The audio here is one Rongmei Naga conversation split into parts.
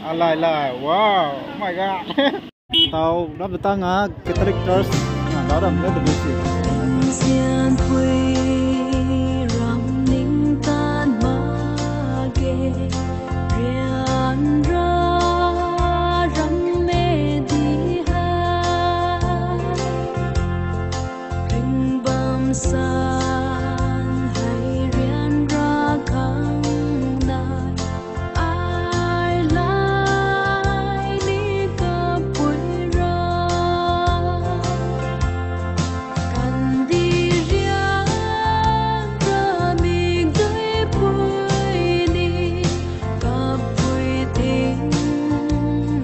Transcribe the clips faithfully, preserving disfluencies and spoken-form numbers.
Alai lai, wow, oh my God. Tau rap ta nga Catholic Church nga da ram le de si. Sian pui ram ning tan ma ke, rian ra ram me di ha. Ring bam san hei rian ra khang nai, ai lai ni kapui ra. Kandih rian ra mik dui pui ni, kapui ting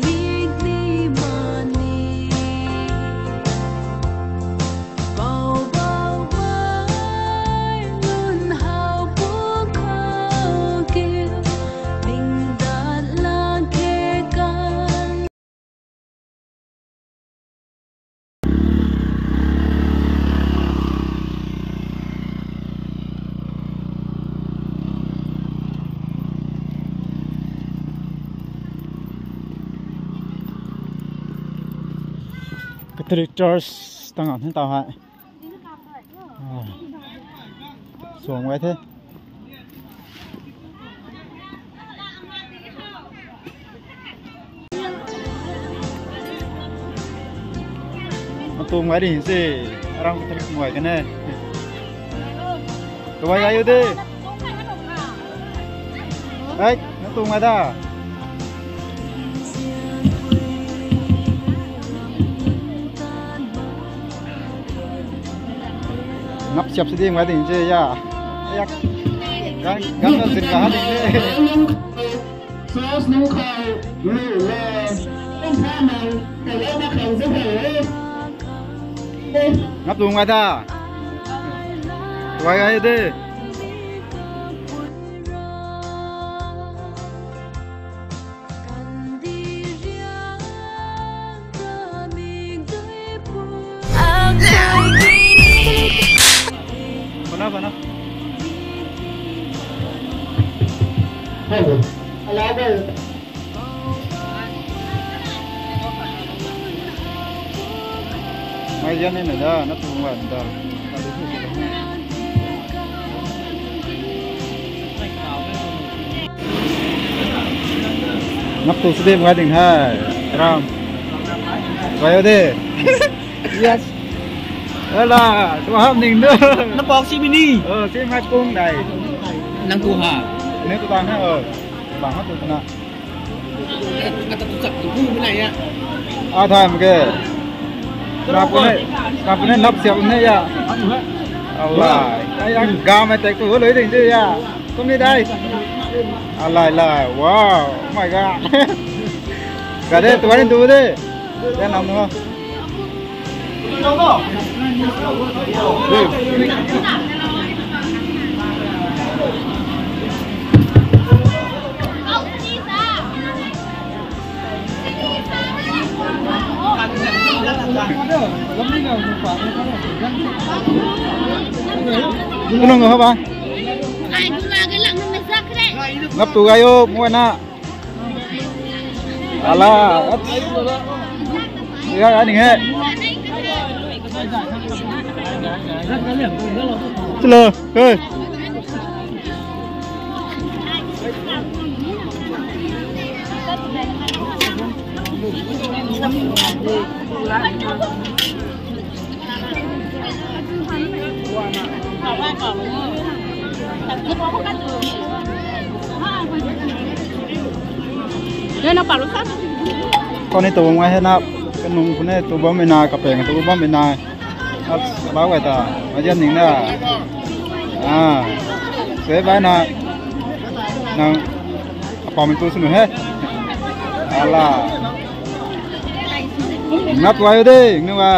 mik ni ma ni. Bau bau bai lun hau pu khou kiu, ning dat lak khe kan. Catholic Church tang an tau hei. Ah. Suang gay the. Natu gay ri se, aram Catholic gay kan e. Tuai gay u de. Ei, natu gay da. Ngap siap si di gay ding se ya. Ya. Gang, gang na zin ka ha ding de. Sauce nung khou lu le. Kum pha nang, kai lou na khang se khang le. Ngap tu gay da. Tuai gay de. Hello. Hello. Mai zian ni na da, natu gay da. Nap tu side gay ding hei. Ram. Gay o de. Yes. Ela, tu ham ning do. Na pok si bini. Oh, si mai kung dai. Nang tu ha. Ni tu tang ha, oh. Bang ha tu na. Ata tu chak tu bu bu nai ya. A tham ke. Napune, napune nap siap ne ya. Allah. Ai ang gam e tek tu loi ding de ya. Kum ni dai. Alai lai. Wow. Oh my God. Ka de tu ni tu de. Ya nam no. Kunung ho ba. Nap tu gay o, mu na. Ala. Ya, ya, ning he. Chalo, hey. Kani tu bam ngai he na, kanung khou ni tu bam mei na, kapeng tu bam mei na. Lau gay ta, mazian ning na. Ah, se bai na. Nang, apam tu sunu he. Ala. Nap tu ai de, nu a.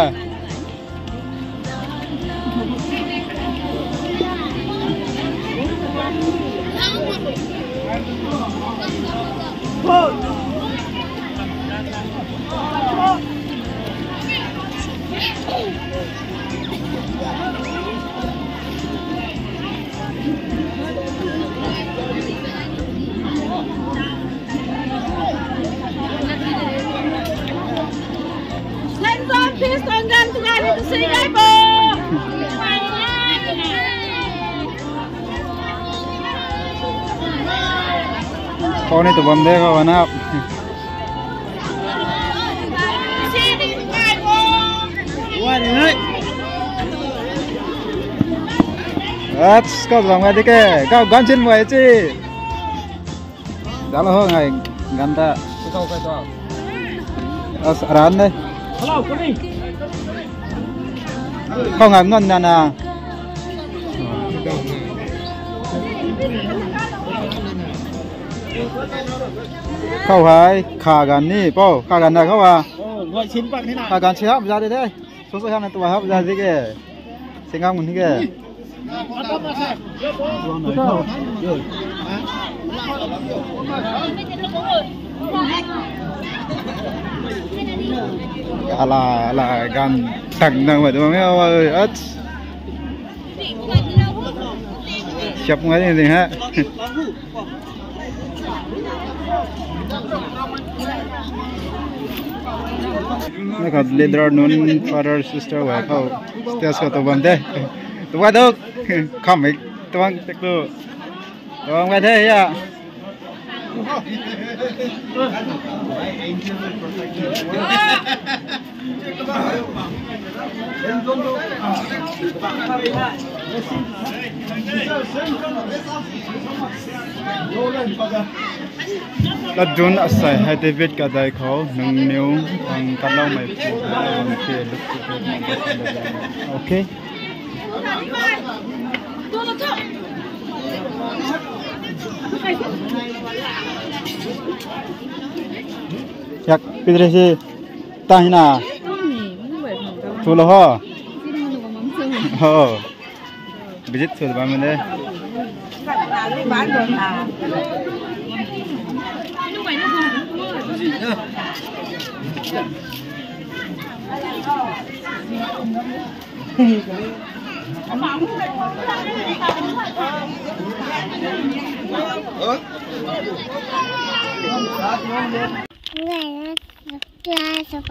Kau ni tu bam de kau na. Ats, kau tu bam ga di ke. Kau gan chin mai chi. Dalo ho ngai ganda. As aran de. Kau ngai non na na. Kau hai kha gan ni po kha gan da kau ha. Kha gan si hap za de de. Sosok hang tu hap za di ke. Singang mun hi ke. Ala ala gan tang nang ma tu me ach. Siap ngai ni ha. Nakhat leader nunc father sister wai khou stage khou tu bam de. Tu wa dok kham ik tuang tek tu. Tu bam ga the ya. Latdun asai hei David kadai khou nangniw ang kaloumei pu. Okay. Yak pidre si ta hina. Thu lo ho. Ho. Visit sw bam de. Class of